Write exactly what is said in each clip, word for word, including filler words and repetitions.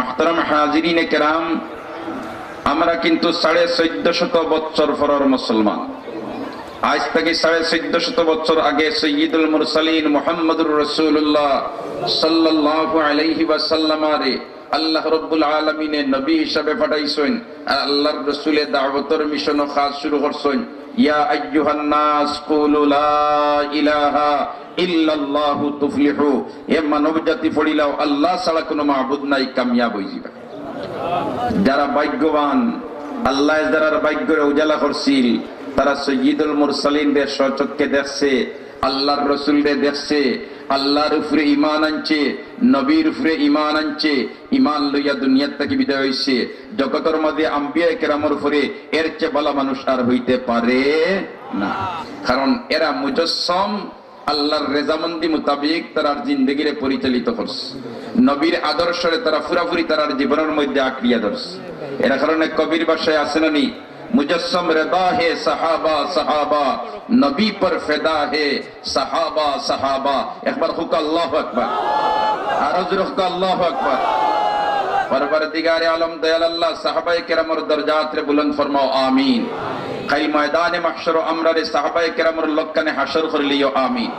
মুহতারাম হাজিরিনে কেরাম, আমরা কিন্তু সাড়ে চোদ্দ শত বছর পরর মুসলমান। আইজ থাকি সাড়ে চোদ্দ শত বছর আগে সৈয়দুল মুরসালিন মুহাম্মদুর রাসূলুল্লাহ সাল্লাল্লাহু আলাইহি ওয়াসাল্লামরে আল্লাহ রব্বুল আলামিনে নবী হিসাবে পাঠাইছইন। আর আল্লাহর রসুলে দাওয়াতর মিশনও কাজ শুরু করছইন। ইয়া আইয়ুহান নাস কুলু লা ইলাহা ইল্লাল্লাহু তুফলিহু। হে মানব জাতি, পড়িলাও, আল্লাহ ছাড়া কোনো মাবুদ নাই, কামিয়াব অইযিবা। যারা ভাগ্যবান, আল্লাহ যারার ভাগ্যরে উজালা করছিল, তারা সৈয়দুল মুরসালিনরে স্বচক্ষে দেখছে, আল্লাহর রসুলরে দেখছে, আল্লাহর উপরে ঈমান আনছে, নবীর উপরে ঈমান আনছে, ঈমান লইয়া দুনিয়ার থাকি বিদায় অইছে। জগতর মাঝে আম্বিয়ায়ে কেরামর উপরে এর চেয়ে ভালা মানুষ আর হইতে পারে না। কারণ এরা মুজাসসাম, আল্লাহর রেজামন্দি মোতাবেক তারার জিন্দেগিরে পরিচালিত করছে। নবীর আদর্শরে তারা পুরাপুরি তারার জীবনর মধ্যে আঁকড়িয়া ধরছে। এর কারণে কবির ভাষায় আছে না নি, "মুজাসসাম রেদা হে সাহাবা সাহাবা, নবী পর ফেদা হে সাহাবা সাহাবা।" একবার কউক্কা আল্লাহু আকবার, আরো জোরে কউক্কা আল্লাহু আকবার। পরওয়ারদিগারে আলম দয়াল আল্লাহ সাহাবায়ে কেরামর দরজাতরে বুলন্দ ফরমাও, আমিন। কাইল ময়দানে মাহশরো আমরারে সাহাবায়ে কেরামর লগে হাশর করিলিও, আমিন।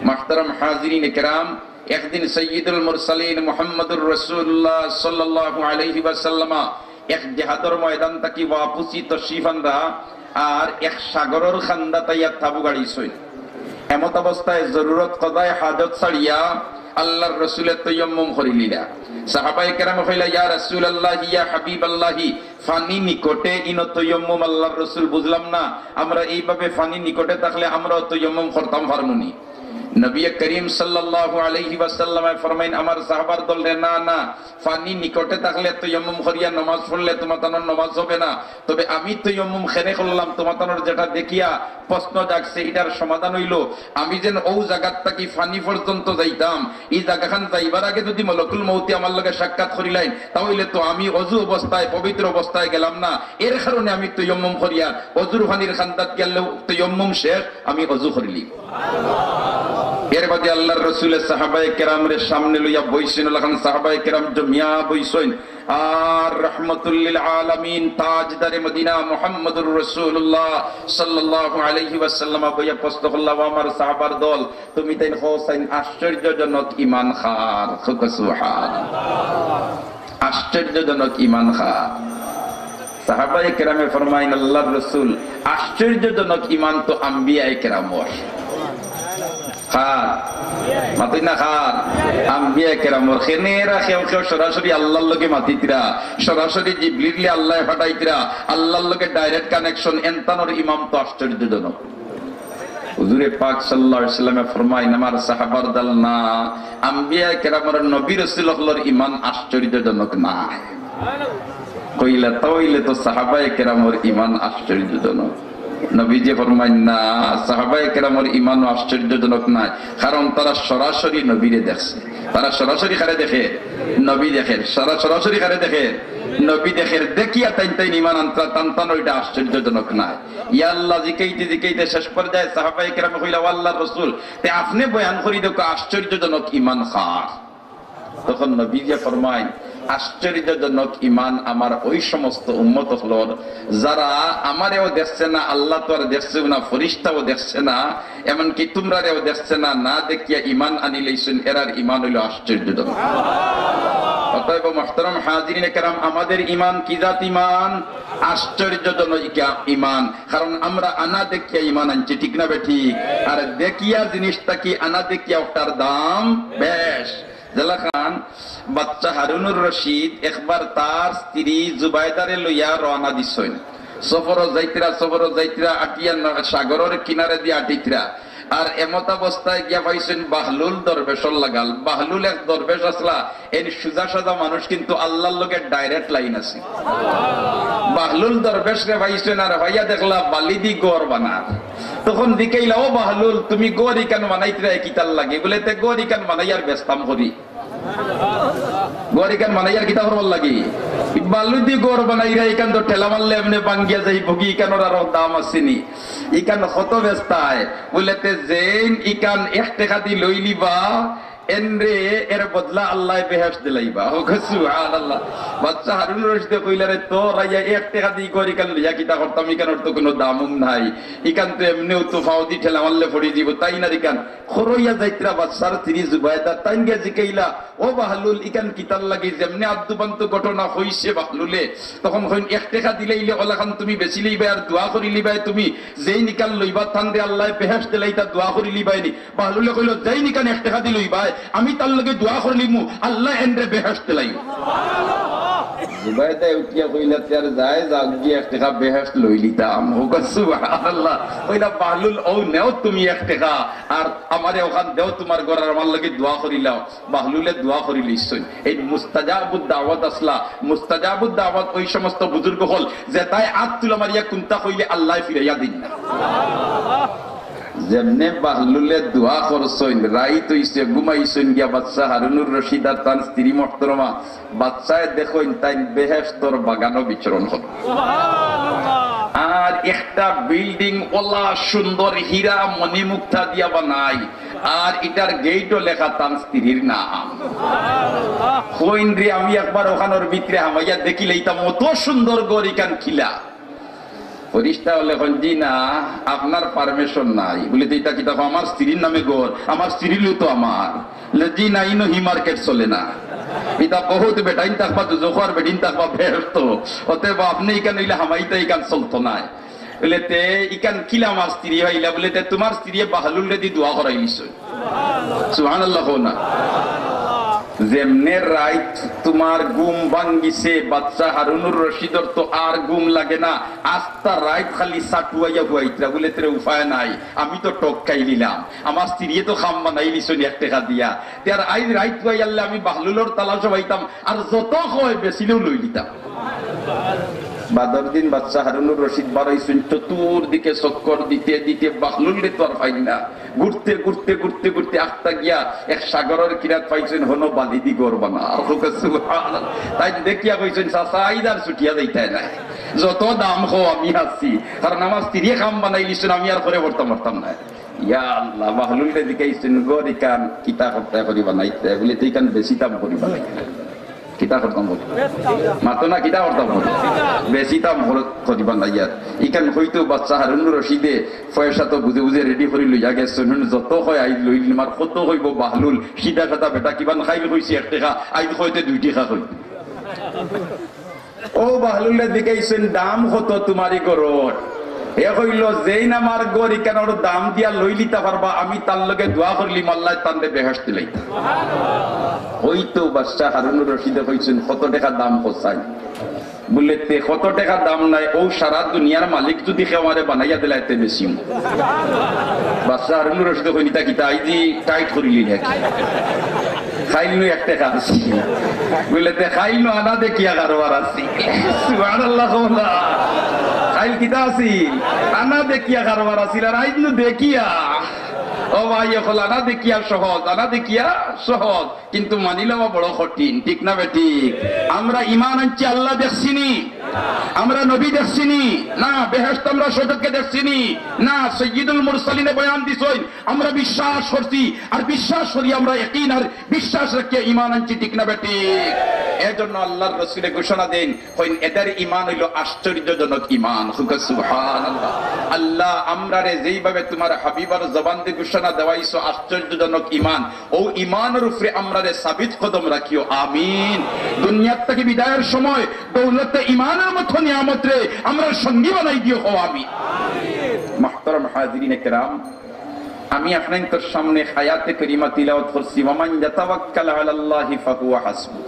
মুহতারাম হাজিরিনে কেরাম, একদিন সৈয়দুল মুরসালিন মুহাম্মদুর রাসূলুল্লাহ সাল্লাল্লাহু আলাইহি ওয়াসাল্লামা এক জেহাদর ময়দান থাকি ওয়াপসি তশরিফ আনরা, আর এক সাগরর কান্দাত আইয়া তাবু গাড়িছইন। এমত অবস্থায় জরুরত কদায় হাজত ছাড়িয়া আল্লাহর রসুলে তৈয়ম্মুম করিলিলা। সাহাবায়ে কেরামে কইলা, "ইয়া রাসূলাল্লাহি, ইয়া হাবিবাল্লাহি, পানি নিকটে, ইনো তৈয়ম্মুম আল্লাহর রসুল বুঝলাম না, আমরা এইভাবে পানি নিকটে থাকলে আমরাও তৈয়ম্মুম করতাম পারমুনি?" নবী করিম সাল্লাল্লাহু আলাইহি ওয়াসাল্লামে ফরমাইন, "আমার সাহাবার দলরে, না, না, পানি নিকটে থাকলে তৈয়ম্মুম করিয়া নমাজ পড়লে তুমাতানোর নমাজ হবে না। তবে আমি তৈয়ম্মুম কেনে করলাম, তুমাতানোর যেটা দেখিয়া প্রশ্ন জাগছে, এটার সমাধান অইলো, আমি যেন অউ জাগাত থাকি পানি পর্যন্ত যাইতাম, ই জাগাখান যাইবার আগে যদি মলকুল মউতে আমার লগে সাক্ষাৎ করিলাইন, তা অইলে তো আমি অজু অবস্থায়, পবিত্র অবস্থায় গেলাম না। এর কারণে আমি তৈয়ম্মুম করিয়ার অজুর পানির কান্দাত গেলেও তৈয়ম্মুম শেষ, আমি অজু করিলি।" এর বাদে আল্লাহর রসুলে সাহাবায়ে কেরামরে সামনে লইয়া বইছইন, অলাখান সাহাবায়ে কেরাম জমিয়া বইছইন। আর রহমতুল্লিল আলামিন, তাজদারে মদিনা মুহাম্মদুর রাসূলুল্লাহ সাল্লাল্লাহু আলাইহি ওয়াসাল্লাম বইয়া প্রশ্ন করলা, "ও আমার সাহাবার দল, তুমি তাইন কও চাইন আশ্চর্যজনক ঈমান কার?" কউক্কা সুবহানাল্লাহ। আশ্চর্যজনক ঈমান কার? সাহাবায়ে কেরামে ফরমাইন, "আল্লাহর রসুল, আশ্চর্যজনক ঈমান তো আম্বিয়ায়ে কেরামর।" কার? মাতইন না কার? আম্বিয়ায়ে কেরামর। কেনে এরা কেউ কেউ সরাসরি আল্লাহর লগে মাতিতরা, সরাসরি জিবরিলে আল্লায় পাঠাইতরা, আল্লাহর লগে direct connection, এনতানোর ঈমান তো আশ্চর্যজনক। হুজুরে পাক সাল্লাল্লাহু আলাইহি ওয়াসাল্লামে ফরমাইন, "আমার সাহাবার দল না, আম্বিয়ায়ে কেরামর, নবী রসুল অকলর ঈমান আশ্চর্যজনক নায়।" কইলা, "তা অইলে তো সাহাবায়ে কেরামর ঈমান আশ্চর্যজনক।" নবীজি ফরমাইন, "না, সাহাবায়ে কেরামর ঈমানও আশ্চর্যজনক নায়, কারণ তারা সরাসরি নবীরে দেখছে।" তারা সরাসরি কারে দেখে? নবী দেখের। সারা সরাসরি কারে দেখে? নবী দেখের। দেখিয়া তাইন তাইন ঈমান আনতরা, তান তান ওইটা আশ্চর্যজনক নায়। ইয়া আল্লাহ জিকাইতে জিকাইতে শেষ পর্যায়ে সাহাবায়ে কেরামে কইলা, "ও আল্লাহর রসুল, তে আপনে বয়ান করি দেউক্কা আশ্চর্যজনক ঈমান কার?" তখন নবীজি ফরমাইন, "আশ্চর্যজনক ঈমান আমার ওই সমস্ত উম্মত অকলর, যারা আমারেও দেখছে না, আল্লাহ তো আর দেখছেও না, ফিরিস্তাও দেখছে না, এমনকি তুমরারেও দেখছে না, না দেখিয়া ঈমান আনিলাইছইন, এরার ঈমান অইলো আশ্চর্যজনক।" অতএব মুহতারাম হাজিরিনে কেরাম, আমাদের ঈমান কি জাত ঈমান? আশ্চর্যজনক ইকা-, ঈমান। কারণ আমরা আনা দেখিয়া ঈমান আনছি, ঠিক না বেঠিক? আর দেখিয়া জিনিসটা কি, আনা দেখিয়া ওটার দাম বেশ। যেলাখান বাচ্চা হারুনুর রশিদ একবার তার স্ত্রী জুবাইদারে লইয়া রওনা দিছইন। সফরো যাইতরা, সফরো যাইতরা, আটিয়া ন-, সাগরর কিনারে দিয়া আটিতরা। আর এমতাবস্থায় গিয়া পাইছইন বাহলুল দরবেশর লাগাল। বাহলুল এক দরবেশ আছলা, এন সুজা সাজা মানুষ, কিন্তু আল্লাহর লগে direct line আছে। বাহলুল দরবেশরে পাইছইন, আর পাইয়া দেখলা বালিদি ঘর বানার। তখন জিকাইলা, "ও বাহলুল, তুমি ঘর ইখান বানাইতরা কিতার লাগি?" বুলে, "তে ঘর ইখান বানাইয়ার বেচতাম করি।" ঘর ইখান বানাইয়ার কিতা করবার লাগি? বালুদি ঘর বানাইরা, ইখান তো ঠেলা মারলে এমনে ভাঙ্গিয়া যাইবোগি, ইখানর আরো দাম আছে নি, ইখান কত বেচতায়? বুলে, "তে যেইন ইখান এক টেকা দি লইলিবা, এনরে, এর বদলা আল্লায় বেহেশত দিলাইবা। ও গো সুবহানাল্লাহ। বাদশা হারুন রশিদে কইলা, "রে, তোর আইয়া এক টেকা দি ঘর ইখান লইয়া কিতা করতাম, ইখানর তো কুনু দামুম নাই, ইখান তো এমনেউ তো ফাও দি ঠেলা মারলে পড়ি যিবো, তাইন আর ইখান।" খরইয়া যাইত্রা বাদশার স্ত্রী জুবায়দা, তাইন গিয়া জিকাইলা, "ও বাহলুল, ইখান কিতার লাগি?" যেমনে আদ্দুবান্ত ঘটনা কইছে বাহলুলে, তখন কইন, "এক টেকা দিলাইলে অলাখান তুমি বেচিলিবায় আর দোয়া করিলিবায় তুমি, যেইন ইখান লইবা তানরে আল্লায় বেহেশত দিলাইতা, দোয়া করিলিবায় নি।" বাহলুলে কইলো, "যেইন ইখান এক টেকা দি লইবায়, আমি তার লগে দোয়া করিলিমু, আল্লায় এনরে বেহেশত দিলাইবা।" জুবায়দায় উঠিয়া কইলা, "তে আর যায় যাউক গিয়া, এক টেকা বেহেশত লইলিতাম।" ও গো সুবহানাল্লাহ। কইলা, "বাহলুল, অউ নেও তুমি এক টেকা, আর আমারে অখান দেও তুমার ঘর, আর আমার লগে দোয়া করিলাও।" বাহলুলে দোয়া করিলিছইন। এই মুস্তাজাবুদ দাওয়াত আছলা, মুস্তাজাবুদ দাওয়াত ওই সমস্ত বুজুর্গ অকল যেতায় আত তুলা মারিয়া কুন্তা কইলে আল্লায় ফিরাইয়া দিন না। যেমনে বাহলুলে দোয়া করছইন, রাইত অইছে, ঘুমাইছইন গিয়া বাদশা হারুনুর রশিদ আর তান স্ত্রী মোহতরমা। বাদশায় দেখইন তাইন বেহেশতর বাগানো বিচরণ করইন। আর একটা বিল্ডিং অলা সুন্দর হীরা মণিমুক্তা দিয়া বানাই, আর ইটার গেইটো লেখা তান স্ত্রীর নাম। কইন রে, আমি একবার অখানর ভিতরে হামাইয়া দেখিলাইতাম, অত সুন্দর ঘর ইখান কিলা। ফিরিস্তা অকলে কইন, "জি না, আপনার পারমিশন নাই।" বুলে, "তে ইটা কিতা কও, আমার স্ত্রীর নামে ঘর, আমার স্ত্রীর লগে তো আমার।" বুলে, "জি না, ইনো হি মার্কেট চলে না, ইটা বহুত বেটাইন থাকবা দুজখো আর বেটিন থাকবা বেহেশতো, অতএব আপনে ইখান অইলে হামাইতা ইখান চলতো নায়।" বুলে, "তে ইখান কিলা আমার স্ত্রী অইলা?" বুলে, "তে তুমার স্ত্রীয়ে বাহলুলরে দি দোয়া করাইলিছইন।" সুবহানাল্লাহ কও না। যেমনে রাইত তুমার ঘুম ভাঙ্গিছে, বাদশা হারুনুর রশিদর তো আর ঘুম লাগে না। আস্তা রাইত খালি চাটুয়াইয়া হুয়াইত্রা। বুলে, "তে রে উপায় নাই, আমি তো ঠগ খাইলিলাম, আমার স্ত্রীয়ে তো কাম বানাইলিছইন এক টেকা দিয়া, তে আর আইজ রাইত হুয়াইয়ারলে আমি বাহলুলর তালাশো পাইতাম, আর যত কয় বেচিলেও লইলিতাম।" বাদর দিন বাদশা হারুনুর রশিদ বারইছইন, চতুর্দিকে চক্কর দিতে দিতে বাহলুলরে তো আর পাইন না। ঘুরতে ঘুরতে ঘুরতে ঘুরতে আখতা গিয়া এক সাগরর কিনারাত পাইছইন, হনো বালি দি ঘর বানা। আর কউক্কা সুবহানাল্লাহ। তাইন দেখিয়া কইছইন, "চাচা, আইজ আর ছুটিয়া যাইতায় নায়, যত দাম কও আমি আছি, কারণ আমার স্ত্রীয়ে কাম বানাইলিছইন, আমি আর ঘরে পড়তাম পারতাম নায়।" ইয়া আল্লাহ, বাহলুলরে জিকাইছইন, "ঘর ইখান কিতা করতায় করি বানাইতায়?" বুলে, "তে ইখান বেচিতাম করি বানাইতাম।" কিতা করতাম বলি? মাতো না, কিতা করতাম বলি? বেচিতাম করি বানাইয়ার। ইখান কইতো বাদশা হারুনুর রশিদে পয়সা তো বুঝে বুঝে রেডি করি লইয়া গেছইন। যত কয় আইজ লইলিমু, আর কত কইবো বাহলুল, সিধা সাদা বেটা, কিবান কাইল কইছে এক টেকা, আইজ কয় তে দুই টেকা কইবো। অউ বাহলুলরে জিকাইছইন, "দাম কত তুমার ই ঘরর?" হে কইলো, "যেইন আমার ঘর ইখানর দাম দিয়া লইলিতা পারবা, আমি তার লগে দোয়া করিলিমু, আল্লায় তানরে বেহেশত দিলাইতা।" অইতো বাদশা হারুনুর রশিদে কইছইন, "কত টেকা দাম কছাইন?" বুলে, "তে কত টেকা দাম নায়, অউ সারা দুনিয়ার মালিক যুদি কেউ আমারে বানাইয়া দিলায় তে বেচিমু।" বাদশা হারুনুর রশিদে কইন, "ইতা কিতা, আইজি টাইট করিলিলা নি? কাইল নু এক টেকা আছিল।" বুলে, "তে কাইল নু আনা দেখিয়া কারবার আছিল।" সুবহানাল্লাহ কও না। কাইল কিতা আছিল? আনা দেখিয়া কারবার আছিল, আর আইজ নু দেখিয়া। ও ভাই অকল, আনা দেখিয়া সহজ, আনা দেখিয়া সহজ, কিন্তু মানি লওয়া বড় কঠিন, ঠিক না বেঠিক? আমরা ইমান আনছি, আল্লাহ দেখছি নি? আমরা নবী দেখছি নি? না। বেহেশত আমরা স্বচক্ষে দেখছি নি? না। সাইয়্যিদুল মুরসালিনে বয়ান দিছইন, আমরা বিশ্বাস করছি, আর বিশ্বাস করি আমরা ইয়াকিন আর বিশ্বাস রাখিয়া ইমান আনছি, ঠিক না বেঠিক? এজন্য আল্লাহর রসুলে ঘোষণা দেন, কইন, "এদের ইমান অইলো আশ্চর্যজনক ইমান।" কউক্কা সুবহানাল্লাহ। আল্লাহ, আমরারে যেইভাবে তুমার হাবিবর জবান দি ঘোষণা দেওয়াইছো আশ্চর্যজনক ইমান, অউ ইমানর উপরে আমরারে সাবিত কদম রাখিও, আমিন। দুনিয়ার থাকি বিদায়র সময় দৌলতে ইমানর মতো নিয়ামতরে আমরার সঙ্গী বানাই দিও, কও আমিন। মুহতারাম হাজিরিনে কেরাম, আমি আপনাইনতর সামনে আয়াতে কারিমা তিলাওয়াত করছি, "ওয়ামান ইয়াতাওয়াক্কাল আলাল্লাহি ফাহুয়া হাসবুহ।"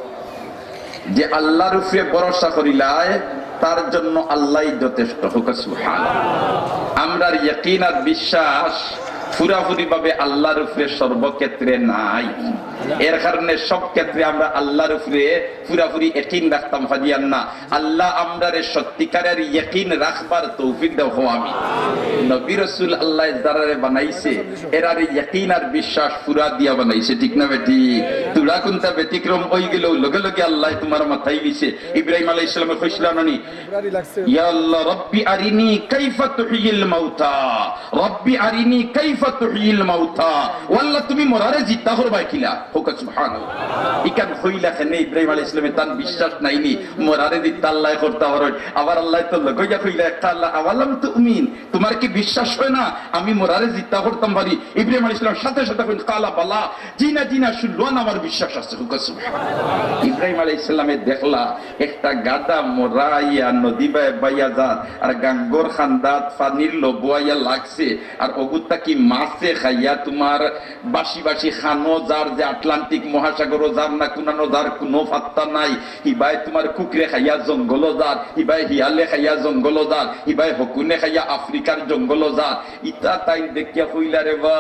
যে আল্লাহর উপরে ভরসা করিলায়, তার জন্য আল্লাহই যথেষ্ট। কউক্কা সুবহানাল্লাহ। আমরার ইয়াকিন আর বিশ্বাস পুরাপুরিভাবে আল্লাহর উপরে সর্বক্ষেত্রে নাই, এর কারণে সব ক্ষেত্রে আমরা আল্লাহর উপরে পুরাপুরি ইয়াকিন রাখতাম পারিয়ার না। আল্লাহ আমরারে সত্যিকারের ইয়াকিন রাখবার তৌফিক দেও, কও আমিন। নবী রসুল আল্লায় যারারে বানাইছে, এরারে ইয়াকিন আর বিশ্বাস পুরা দিয়া বানাইছে, ঠিক না বেঠিক? তুরা কুন্তা ব্যতিক্রম অইগেলেও লগে লগে আল্লায় তুমার মাথায় দিছে। ইব্রাহিম আলাইহিস সালামে কইছিলা না নি, "ইয়া আল্লাহ, রব্বি আরিনি কাইফা তুহয়িল মাউতা, রব্বি আরিনি কাইফা তুহয়িল মাউতা।" ও আল্লাহ, তুমি মরারে জিন্দা করবায় কিলা? কউক্কা সুবহানাল্লাহ। ইখান কইলা কেনে? ইব্রাহিম আলাইহিস সালামে তান বিশ্বাস নাইনি, মরারে জিন্দা আল্লায় করতা পারইন। আবার আল্লায় তো লগে গিয়া কইলা, একটা আল্লাহ, আওয়ালাম তুমিন, তুমার কি বিশ্বাস অয় না আমি মরারে জিন্দা করতাম পারি? ইব্রাহিম আলাইহিস সালাম সাথে সাথে কইন, কালা বালা, জি না, জি না, শুনলাম, আমার বিশ্বাস আছে। কউক্কা সুবহানাল্লাহ। ইব্রাহিম আলাইহিস সালামে দেখলা একটা গাধা মরা আইয়া নদী বায় বাইয়া যার, আর গাঙ্গর খান্দাত পানির লবো আইয়া লাগছে, আর অগুত থাকি মাছে খাইয়া তুমার বাসি বাসি খানো যার, যে আটলান্টিক মহাসাগরো যার না কুনানো যার কুনু পাত্তা নাই। হিবায় তুমার কুকুরে খাইয়া জঙ্গলো যার, হিবায় হিয়ালে খাইয়া জঙ্গলো যার, হিবায় হকুনে খাইয়া আফ্রিকার জঙ্গলো যার। ইতা তাইন দেখিয়া কইলা, রে বা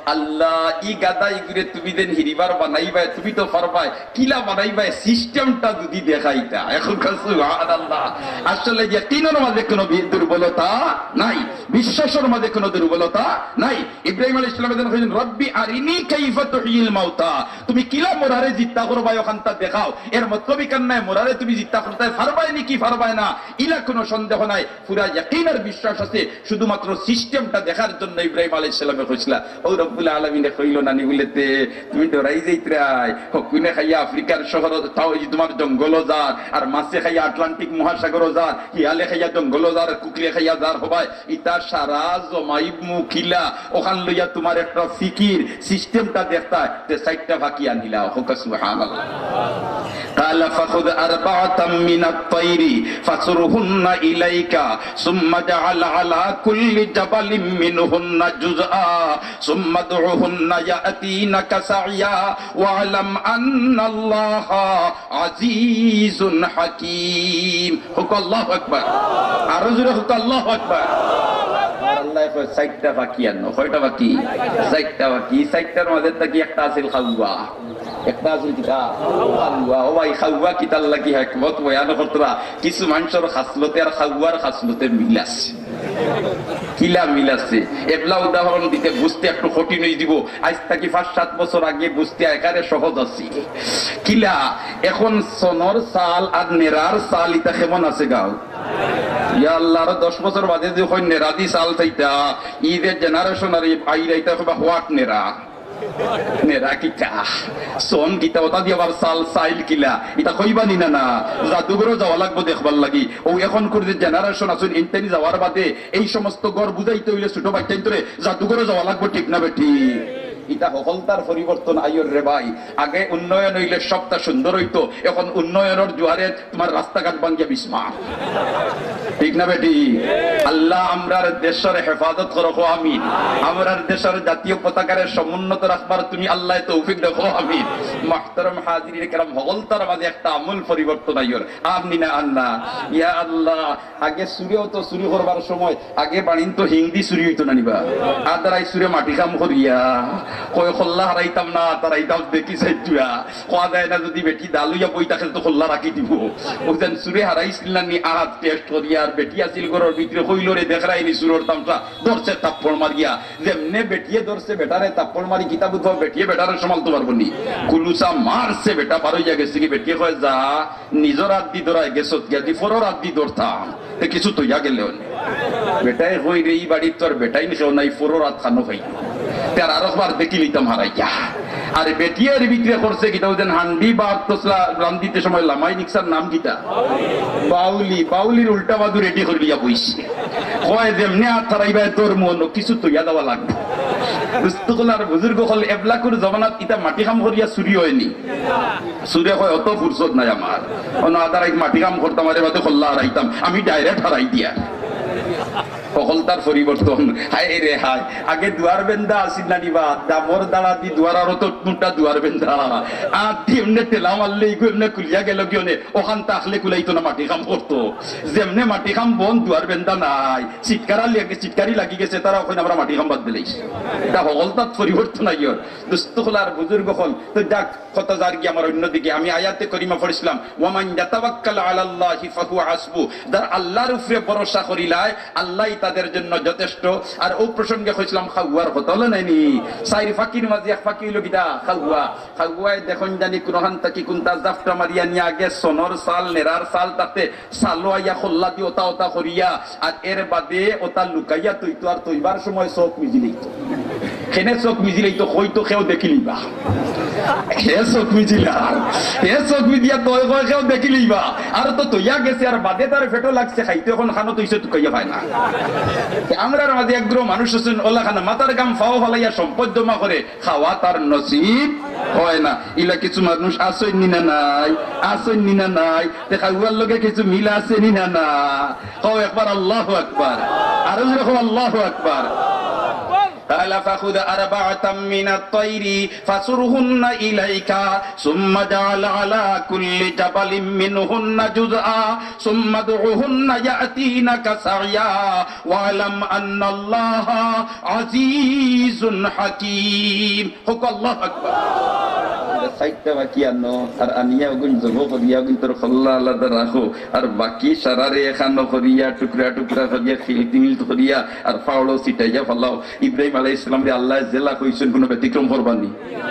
আল্লাহ, ই গাধা ইগুরে তুমি যেন হিরিবার বানাইবায়, তুমি তো পারবায়, কিলা বানাইবায়, সিস্টেমটা যুদি দেখাইতা। এখন কউক্কা সুবহানাল্লাহ। আসলে ইয়াকিনর মাঝে কুনু বি-, দুর্বলতা নাই, বিশ্বাসর মাঝে কুনু দুর্বলতা নাই। ইব্রাহিম আলাইহিস সালামে যেন কইলেন, "রব্বি আরিনি কাইফা তুহয়িল মাউতা।" তুমি কিলা মরারে জিন্দা করবায় অখানতা দেখাও। এর মতলব ইখান নায় মরারে তুমি জিন্দা করতায় পারবায় নি কি পারবায় না, ইলা কুনু সন্দেহ নাই। পুরা ইয়াকিন আর বিশ্বাস আছে, শুধুমাত্র সিস্টেমটা দেখার জন্য ইব্রাহিম আলাইহিস সালামে কইছিলা। অউ রব্বুল আলামিনে কইলো না নি বুলে, তে তুমি ডরাই যাইতরায়, হকুনে খাইয়া আফ্রিকার শহর, তাও এই তুমার জঙ্গলো যার, আর মাছে খাইয়া আটলান্টিক মহাসাগরো যার, হিয়ালে খাইয়া জঙ্গলো যার, কুকুরে খাইয়া যার হবায়, ইতা সারা জমাইমু কিলা, অখান লইয়া তুমার একটা ফিকির, সিস্টেমটা দেখতায়, তে চাইরটা পাখি আনিলাও। কউক্কা সুবহানাল্লাহ। قال فخذ أربعة من الطير فصرهن إليك ثم اجعل على كل جبل منهن جزءا ثم ادعهن يأتينك سعيا واعلم أن الله عزيز حكيم। কউক্কা আল্লাহু আকবার। আরো জোরে কউক্কা আল্লাহু আকবার। আল্লায় কয়, চাইরটা পাখি আনো। কয়টা পাখি? চাইরটা পাখি। চাইরটার মাঝে থাকি একটা আছিল কাউয়া। একটা আছিল কিতা? কাউয়া। ও ভাই, কাউয়া কিতার লাগি হিকমত বয়ান করতরা। কিছু মানষর খাসলতে আর কাউয়ার খাসলতে মিল আছে। কিলা মিল আছে? এবলা উদাহরণ দিতে বুঝতে একটু কঠিন অই যিবো। আইজ থাকি পাঁচ সাত বছর আগে বুঝতে একেবারে সহজ আছিল। কিলা, এখন সনর চাল আর নেরার চাল ইতা কেমন আছে গাও? ইয়া আল্লাহ, আরো দশ বছর বাদে যুদি কইন নেরাদি চাল চাইতা, ই যে generation আর আইরা ইতা কইবা what নেরা? নেরা কিতা? সন কিতা? ওটা দি আবার চাল চাইল কিলা? ইতা কইবা নি না? না, জাদুঘরো যাওয়া লাগবো দেখবার লাগি। অউ এখনকুর যে generation আছইন, ইনতানি যাওয়ার বাদে এই সমস্ত ঘর বুঝাইতে অইলে ছোট বাইচ্চাইন্তরে জাদুঘরো যাওয়া লাগবো, ঠিক না বেঠিক? ইতা হকলতার পরিবর্তন আইয়র রে ভাই। আগে উন্নয়ন অইলে সবটা সুন্দর অইতো, এখন উন্নয়নর জুয়ারে তুমার রাস্তাঘাট ভাঙ্গিয়া বিসমার। ঠিক না বেঠিক? আল্লাহ আমরার দেশর হেফাজত করো, কও আমিন। আমরার দেশর জাতীয় পতাকারে সমুন্নত রাখবার তুমি আল্লায় তৌফিক দেও, কও আমিন। মুহতারাম হাজিরিনে কেরাম, হকলতার মাঝে একটা আমূল পরিবর্তন আইয়র। আমিন আল্লাহ। ইয়া আল্লাহ, আগে চুরেও তো চুরি করবার সময় আগে বাড়িন তো হিংদি চুরি অইতো না নি বা? আদারাই চুরে মাটি কাম করিয়া কয়, "কল্লা হারাইতাম না, তারাইতাম দেখি চাইতুয়া।" কওয়া যায় না, যুদি বেটি দালুইয়া বই থাকে তো কল্লা রাখি দিবো। অউ যেন চুরে হারাইছিল না নি, আত test করিয়া, আর বেটি আছিল ঘরর ভিতরে, কইলো রে, দেখরায় নি চুরর তামশা, ধরছে থাপ্পড় মারিয়া। যেমনে বেটিয়ে ধরছে বেটারে থাপ্পড় মারি, কিতা বুঝবা, বেটিয়ে বেটারে সামালতো পারবো নি। কুলুসা মারছে, বেটা বারইয়া গেছে গি, বেটিয়ে কয়, "যা, নিজর আত দি ধরায় গেছত গিয়া, দি পরর আত দি ধরতাম।" তে কিছু তইয়া গেলে অনে। বেটায় কয় রে, ই বাড়িত তো আর বেটাইন কেউ নাই, পরর আত খানো খাই। তে আর আরকবার দেখি লিতাম হারাইয়া। আর বেটিয়ে এর ভিতরে করছে কিতা, অউ যেন হান্ডি বা তসলা রান্দিতে সময় লামাই নিকছার নাম কিতা? বাউলি। বাউলির উল্টা বাজু ready করিয়া বইছে। কয় যেমনে আত হারাইবায় তোর মনো কিছু তইয়া দেওয়া লাগবো। দুস্ত অকল আর বুজুর্গ অকল, এবলাকুর জমানাত ইতা মাটি কাম করিয়া চুরি অয়নি। চুরে কয়, "অত ফুরসত নাই আমার। অনো আদারাইত মাটি কাম করতাম, আরে বাদে কল্লা হারাইতাম, আমি direct হারাই দিয়ার।" হকলতার পরিবর্তন। হায় রে হায়, আগে দুয়ার বেন্দা আছিল না নি বা? ডাবর দাড়া দি দুয়ার, আর অত মুটা দুয়ার বেন্দা। আর দি এমনে ঠেলা মারলে ইগু এমনে খুলিয়া গেল গি অনে, অখান থাকলে খুলাইতো না, মাটি কাম করতো। যেমনে মাটি কাম বন্ধ, দুয়ার বেন্দা নাই। চিৎকারা লাগি, চিৎকারি লাগি গেছে, তারা অখন আমরা মাটি কাম বাদ দিলাইছি। ইতা হকলতাত পরিবর্তন আইয়র। দুস্ত অকল আর বুজুর্গ অকল, তো যাক, কথা যার গিয়া আমার অন্যদিকে। আমি আয়াতে করিমা পড়ছিলাম, "ওয়ামান ইয়াতাওয়াক্কাল আলাল্লাহি ফাহুয়া হাসবু।" যারা আল্লাহর উপরে ভরসা করিলায়, আল্লাহই তাদের জন্য যথেষ্ট। আর অউ প্রসঙ্গে কইছিলাম, কাউয়ার কথা অইলো নায় নি? চাইর পাখির মাঝে এক পাখি অইলো কিতা? কাউয়া। কাউয়ায় দেখইন জানি কুনুখান থাকি কুনটা জাপটা মারিয়া নিয়া আগে সনর চাল, নেরার চাল থাকতে চালো আইয়া কল্লা দি ওতা ওতা করিয়া, আর এর বাদে ওতা লুকাইয়া থইতো, আর থইবার সময় চউখ মিজিলিতো। কেনে চউখ মিজিলাইতো, কইতো কেউ দেখিলিবা। হে চউখ মিজিলার, হে চউখ মিজিয়া তো কয় কেউ দেখিলিবা। আর তো তইয়া গেছে, আর বাদে তার পেটো লাগছে খাইতো, এখন খানো তইছে তুকাইয়া পায় না। আমরার মাঝে একগুলো মানুষ আছইন, অলাখান মাথার ঘাম পাও ফালাইয়া সম্পদ জমা করে, খাওয়া তার নসিব হয় না। ইলা কিছু মানুষ আছইন নি না নাই? আছইন নি না নাই? তে খাওয়ার লগে কিছু মিল আছে নি না না? কও একবার আল্লাহু আকবার। আরো জোরে কও আল্লাহু আকবার। قال فخذ أربعة من الطير فصرهن إليك ثم اجعل على كل جبل منهن جزءا ثم ادعهن يأتينك سعيا واعلم أن الله عزيز حكيم. কও আল্লাহু আকবার। চাইরটা বাকি আনো, আর আনিয়া ওগুন জবো করিয়া ওগুন তোর খল্লা আলাদা রাখো, আর বাকি সারারে এখানো করিয়া টুকরা টুকরা করিয়া খিলতি মিলতি করিয়া আর ফাওড়ো ছিটাইয়া ফালাও। ইব্রাহিম আলাইহিস সালামরে আল্লায় যেলা কইছইন, কোনো ব্যতিক্রম করবা নি?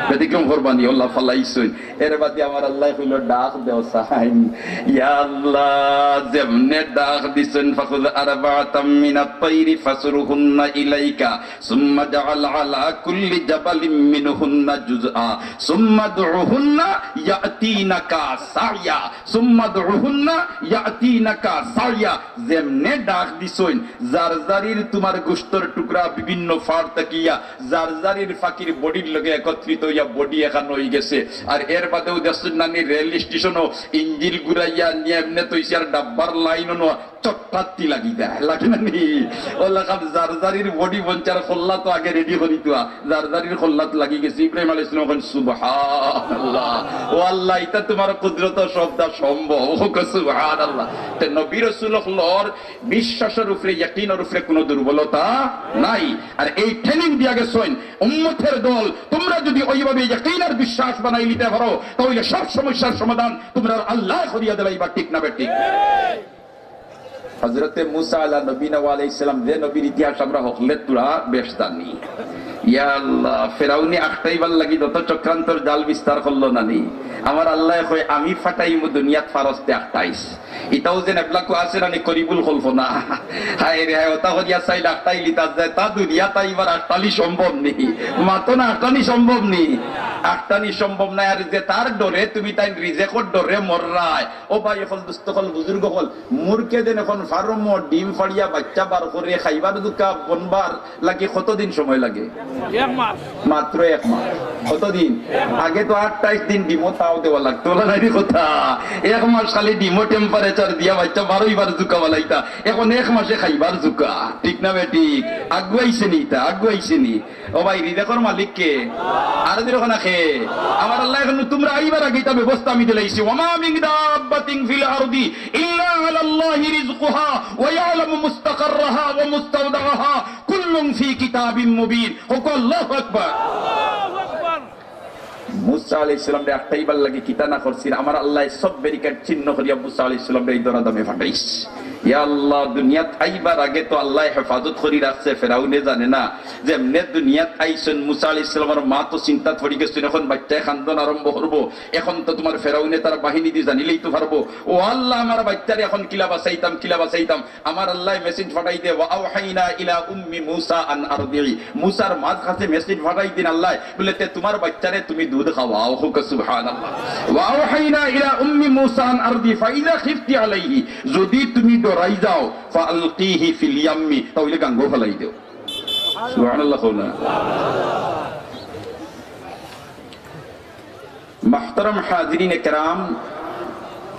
ব্যতিক্রম করবা নি? অলা ফালাইছইন। এর বাদে আমার আল্লায় কইলো, ডাক দেও চাইন। ইয়া আল্লাহ, যেমনে ডাক দিছইন, فخذ أربعة من الطير فصرهن إليك ثم اجعل على كل جبل منهن جزءا ثم ادعهن يأتينك سعيا ثم ادعهن يأتينك سعيا। যেমনে ডাক দিছইন, যার যারির তুমার গোশতর টুকরা বিভিন্ন ফাড় থাকিয়া যার যারির ফাকির বডির লগে একত্রিত অইয়া বডি এখান অইগেছে। আর এর বাদেও দেখছইন নানি রেল স্টেশনো ইঞ্জিন ঘুরাইয়া নিয়া এমনে তইছে আর ডাব্বার লাইনও চট্টাত্তি লাগি যায়, লাগে না নি? অলাখান যার যারির বডি বঞ্চার খল্লা তো আগে রেডি করি তুয়া, যার যারির খল্লাত লাগি গেছে। ইব্রাহিম আলাইহিস সালাম কইন, "সুবহানাল্লাহ, ও আল্লাহ, ইতা তুমার কুদরতো সবদা সম্ভব।" কও সুবহানাল্লাহ। তে নবী রাসূল অকলর বিশ্বাসর উপরে, ইয়াকিনর উপরে কোনো দুর্বলতা নাই। আর এই ট্রেনিং দিয়া গেছইন, উম্মতের দল, তুমরা যদি ওইভাবে ইয়াকিন আর বিশ্বাস বানাই নিতে পারো, তাহলে সব সমস্যার সমাধান তুমরার আল্লায় করিয়া দিলাইবা, ঠিক না বেঠিক? হযরতে মুসা আলা নবীনা ওয়া আলাইহিস সালাম, যে নবীর ইতিহাস আমরা হকলে তুরা বেশ জানি। ইয়া আল্লাহ, ফেরাউনি আখটাইবার লাগি যত চক্রান্তর জাল বিস্তার করলো নানি, আমার আল্লায় কয়, "আমি ফাটাইমু দুনিয়াত ফারস্তে আখটাইশ।" ইতাও যেন এবলাকু আছে নানি করিবুল কল্পনা। হায় রে হায়, ওটা করিয়া চাইল আখটাইলিতা যায়, তা দুনিয়াত আইবার আখটালি সম্ভব নি। মাতো না, আখটানি সম্ভব নি। আখটানি সম্ভব নায়। আর যে তার ডরে তুমি তাইন রিজেকর ডরে মররায়, ও ভাই অকল, দোস্ত অকল, বুজুর্গ অকল, মুরগে যেন এখন ফার্মো ডিম ফাড়িয়া বাইচ্চা বার করে খাইবার জুকা বনবার লাগি কতদিন সময় লাগে? এক মাস। মাত্র এক মাস। কতদিন? আগে তো আটাইশ দিন ডিমও তাও দেওয়া লাগতো, বলা নাই কথা? এক মাস খালি ডিমও টেম্পারেচার দিয়া বাইচ্চা বারইবার জুকা বালাইতা, এখন এক মাসে খাইবার জুকা। ঠিক না বেঠিক? আগুয়াইছে নি ইতা? আগুয়াইছে নি? ও ভাই, রিজেকর মালিক কে? আর দিল না খে? আমার আল্লায় কইন, তুমরা আইবার আগে ইতা ব্যবস্থা আমি দিলাইছি। ওয়া মা মিন দাব্বাতিন ফিল আরদি ইল্লা আলাল্লাহি রিজকুহা ওয়া ইয়ালামু মুস্তাকাররাহা ওয়া মুস্তাওদাআহা কুল্লুন ফি কিতাবিম মুবিন। কও আল্লাহু আকবার। মুসা আলাইহিস সালামরে আটকাইবার লাগি কিতা না করছইন, আমার আল্লায় সব ব্যারিকেড ছিন্ন করিয়া মুসা আলাইহিস সালামরে এই দরাদামে ফাটাইছ। ইয়া আল্লাহ, দুনিয়াত আইবার আগে তো আল্লায় হেফাজত করি রাখছে, ফেরাউনে জানে না। যেমনে দুনিয়াত আইছইন, মুসা আলাইহিস সালামর মা তো চিন্তাত পড়ি গেছইন, এখন বাইচ্চায় কান্দন আরম্ভ করবো, এখন তো তুমার ফেরাউনে তার বাহিনী দি জানিলেই তো পারবো। ও আল্লাহ, আমার বাইচ্চারে এখন কিলা বাঁচাইতাম, কিলা বাঁচাইতাম। আমার আল্লায় মেসেজ ফাটাই দে, "ওয়া আওহাইনা ইলা উম্মি মুসা আন আরদিই।" মুসার মার কাছে মেসেজ ফাটাই দিন আল্লায়, বলে, "তে তুমার বাইচ্চারে তুমি দুধ খাওয়াও।" কও সুবহানাল্লাহ। "ওয়া আওহাইনা ইলা উম্মি মুসা আন আরদিই ফাইজা খিফতি আলাইহি।" যদি তুমি ডরাই যাও, "ফাআলকিহি ফিল ইয়াম্মি", তাইলে গাঙ্গো ফালাই দেও। সুবহানাল্লাহ কও না। মুহতারাম হাজিরিনে কেরাম,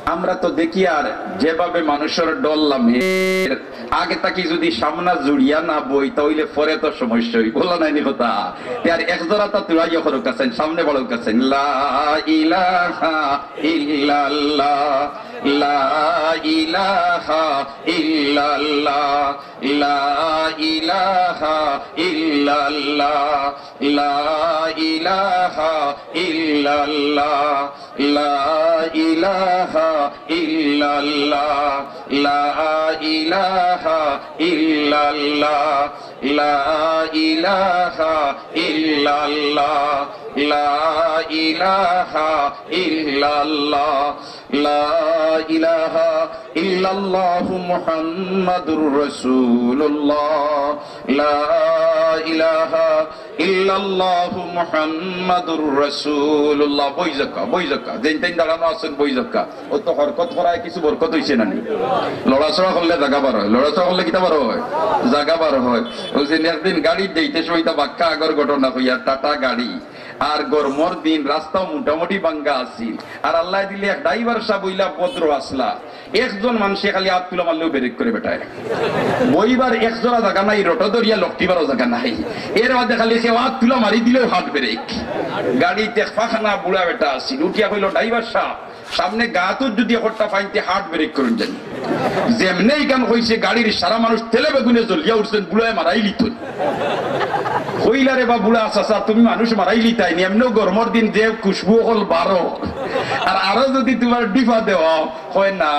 আমরা তো দেখি আর যেভাবে মানুষর ডর লামের, আগে থাকি যদি সামনা জুড়িয়া না বই, তাইলে পরে তো সমস্যা অইবো, বলা নায়নি কথা? তে আর এক জোড়া তা তুলাইয়া করুক আছেন, সামনে বাড়ুক আছেন। লা ইলাহা ইল্লাল্লাহ, লা ইলাহা ইল্লাল্লাহ, লা ইলাহা ইল্লাল্লাহ। লা ইলাহা ইল্লাল্লাহ, লা ইলাহা ইল্লাল্লাহ, লা ইলাহা ইল্লাল্লাহ, লা ইলাহা ইল্লাল্লাহ, লা ইলাহা ইল্লাল্লাহ, লা ইলাহা ইল্লাল্লাহু মুহাম্মাদুর রাসূলুল্লাহ, লা ইলাহা ইল্লাল্লাহু মুহাম্মাদুর রাসূলুল্লাহ। বই যাউক্কা, বই যাউক্কা। যেইন তেইন দাঁড়ানো আছইন, বই যাউক্কা। অউ তো হরকত করায় কিছু বরকত অইছে না নি? লড়াচড়া করলে জাগা বার অয়, লড়াচড়া করলে কিতা বার অয়? জাগা বার অয়। অউ যে একদিন গাড়িত যাইতে সময় ইতা বাক্কা আগর ঘটনা কইয়ার, টাটা গাড়ি, আর গরমর দিন রাস্তাও মোটামুটি ভাঙ্গা আছিল, আর আল্লায় দিলে এক ড্রাইভার সাব অইলা ভদ্র আছলা, একজন মানষে খালি আত তুলা মারলেও ব্রেক করে বেটায়। বইবার এক জোড়া জাগা নাই, রটো ধরিয়া লকটিবারও জাগা নাই। এর বাদে খালি কেউ আত তুলা মারি দিলেও হার্ট ব্রেক। গাড়িত এক পাখানা বুড়া বেটা আছিল, উঠিয়া কইলো, "ড্রাইভার সাব, সামনে গাতুত যুদি একটা ফাইন্তে হার্ট ব্রেক করইন জানি।" যেমনে ইখান কইছে, গাড়ির সারা মানুষ তেলে বেগুনে জ্বলিয়া উঠছইন, বুড়ায় মারাইলিতো। কইলা, "রে বা বুড়া চাচা, তুমি মানুষ মারাইলিতায় নি, এমনেও গরমর দিন যে খুশবু অকল বারো, আর আরো যুদি তুমার ডিফা দেওয়া।" কয়, "না,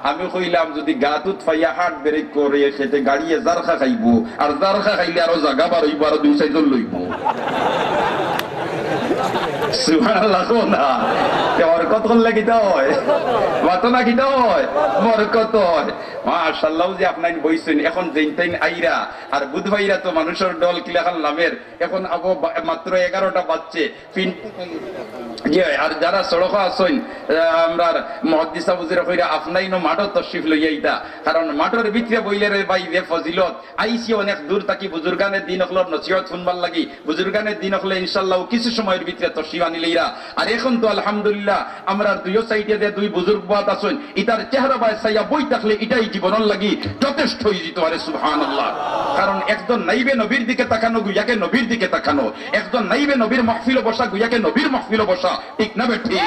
আমি কইলাম যুদি গাতুত ফাইয়া হার্ট ব্রেক করে, সেতে গাড়িয়ে জারখা খাইবো, আর জারখা খাইলে আরো জাগা বার অইবো, আরো দুই চাইরজন লইবো।" সুবহানাল্লাহ কও না। তে বরকত করলে কিতা অয়? মাতো না, কিতা অয়? বরকত অয়। মাশাআল্লাহ, যে আপনাইন বইছইন, এখন যেইন তেইন আইরা, আর বুধ ভাইরা তো মানুষর দল কিলাখান লামের, এখন আবো বা-, মাত্র এগারোটা বাজছে, পিন-, জি অয়, আর যারা সড়কো আছইন, আহ, আমরার মুহাদ্দিস সাব হুজুরে কইরা আপনাইনও মাঠো তশরিফ লইয়া আইতা, কারণ মাঠর ভিতরে বইলে রে ভাই যে ফজিলত, আইছি অনেক দূর থাকি বুজুর্গানে দিন অকলর নসিহত হুনবার লাগি, বুজুর্গানে দিন অকলে ইনশাআল্লাহ কিছু সময়র ভিতরে তশরিফ আনিলাইরা। আর এখন তো আলহামদুলিল্লাহ আমরার দুইও সাইডে যে দুই বুজুর্গ বওয়াত আছইন, ইতার চেহারা বায় চাইয়া বই থাকলে ইটাই জীবনর লাগি যথেষ্ট অইযিতো পারে, সুবহানাল্লাহ। কারণ একজন নাইবে নবীর দিকে তাকানো গুয়াকে নবীর দিকে তাকানো, একজন নাইবে নবীর মাহফিলো বসা গুয়াকে নবীর মাহফিলো বসা, ঠিক না বেঠিক?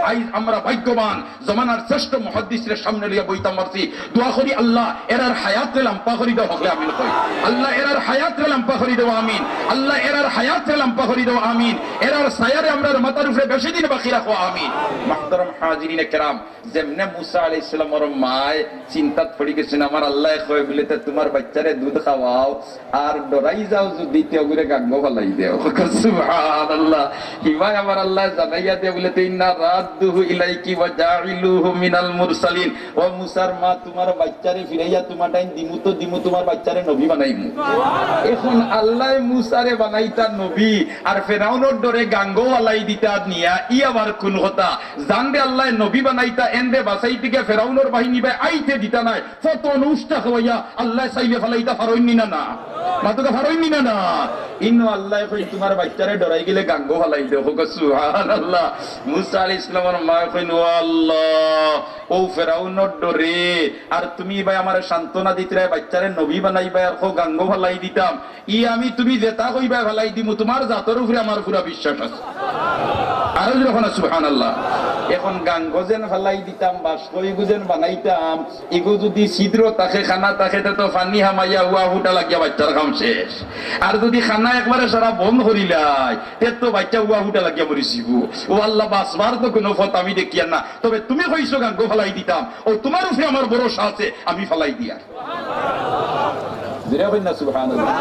আইজ আমরা ভাগ্যবান, জমানার শ্রেষ্ঠ মুহাদ্দিসরে সামনে লইয়া বইতাম পারছি। দোয়া করি, আল্লাহ এরার হায়াতরে লাম্বা করি দেও, হকলে আমিন কই। আল্লাহ এরার হায়াতরে লাম্বা করি দেও, আমিন। আল্লাহ এরার হায়াতরে লাম্বা করি দেও, আমিন। এরার ছায়ারে আমরার মাথার উপরে বেশি দিন বাকি রাখো, আমিন। মুহতারাম হাজিরিনে কেরাম, যেমনে মুসা আলাইহিস সালামর মায় চিন্তাত পড়ি গেছইন, আমার আল্লায় কয় বুলে, "তে তুমার বাইচ্চারে দুধ খাওয়াও, আর ডরাই যাও যুদি তে অগুরে গাঙ্গো ফালাই দেও।" সুবহানাল্লাহ। হিবায় আমার আল্লায় জানাইয়া দেয় বুলে, "তে ইন্না রাদ্দুহু ইলাইকি ওয়া জাইলুহু মিনাল মুরসালিন।" ও মুসার মা, তুমার বাইচ্চারে ফিরাইয়া তুমার টাইম দিমু তো দিমু, তুমার বাইচ্চারে নবী বানাইমু। এখন আল্লায় মুসারে বানাইতা নবী, আর ফেরাউনর ডরে গাঙ্গো ফালাই দিতা নিয়া, ই আবার কুন কথা? জানরে আল্লায় নবী বানাইতা, এনরে বাচাইতে গিয়া ফেরাউনর বাহিনী বায় আইতে দিতা নায়, ফতন উষ্টা খাওয়াইয়া আল্লায় চাইলে ফালাইতা পারইন নি না, না? মাতুকা পারইন নি না, না? ইনো আল্লায় কইন, "তুমার বাইচ্চারে ডরাই গেলে গাঙ্গো ফালাই দেও।" কউক্কা সুবহানাল্লাহ। মুসা আলাইহিস সালামর মায় কইন, "ও আল্লাহ, অউ ফেরাউনর ডরে, আর তুমি ভাই আমারে সান্ত্বনা দিতরায়, বাইচ্চারে নবী বানাইবায়, আর কও গাঙ্গো ফালাই দিতাম।" ই আমি তুমি যেতা কইবায় ফালাই দিমু, তুমার জাতর উপরে আমার পুরা বিশ্বাস আছে। আরো জোরে কও না, সুবহানাল্লাহ। এখন গাঙ্গো যেন ফালাই দিতাম, বাস্ক ইগু যেন বানাইতাম, ইগু যুদি ছিদ্র থাকে, কানা থাকে, তে তো পানি হামাইয়া উয়া ফুটা লাগিয়া বাইচ্চার কাম শেষ। আর যুদি কানা একবারে সারা বন্ধ করিলাই, তে তো বাইচ্চা উয়া ফুটা লাগিয়া মরি যিবো। ও আল্লাহ, বাচবার তো কুনু পথ আমি দেখিয়ার না, তবে তুমি কইছো গাঙ্গো ফালাই দিতাম, অউ তুমার উপরে আমার ভরসা আছে, আমি ফালাই দিয়ার। জোরে কইন না সুবহানাল্লাহ।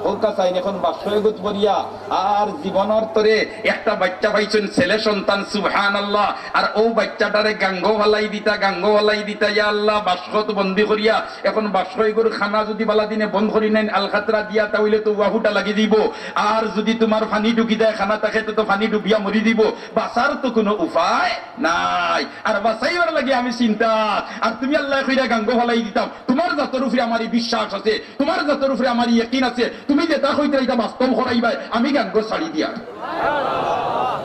কউক্কা চাইন, এখন বাস্ক ইগুত পড়িয়া আর জীবনর তরে একটা বাইচ্চা পাইছইন, ছেলে সন্তান, সুবহানাল্লাহ। আর অউ বাইচ্চাটারে গাঙ্গো ফালাই দিতা, গাঙ্গো ফালাই দিতা, ইয়া আল্লাহ, বাস্কত বন্দি করিয়া। এখন বাস্ক ইগুর কানা যুদি বালা দিনে বন্ধ করি নেইন, আলকাতরা দিয়া, তা অইলে তো উয়া ফুটা লাগি যিবো। আর যুদি তুমার পানি ঢুকি যায়, কানা থাকে তো, তো পানি ডুবিয়া মরি যিবো, বাচার তো কুনু উপায় নাই। আর বাচাইবার লাগি আমি চিন্তা, আর তুমি আল্লায় কইরা গাঙ্গো ফালাই দিতাম, তুমার জাতর উপরে আমার ই বিশ্বাস আছে, তুমার জাতর উপরে আমার ই ইয়াকিন আছে, তুমি যেতা কইতরায় ইতা বাস্তব করাইবায়, আমি গাঙ্গো ছাড়ি দিয়ার।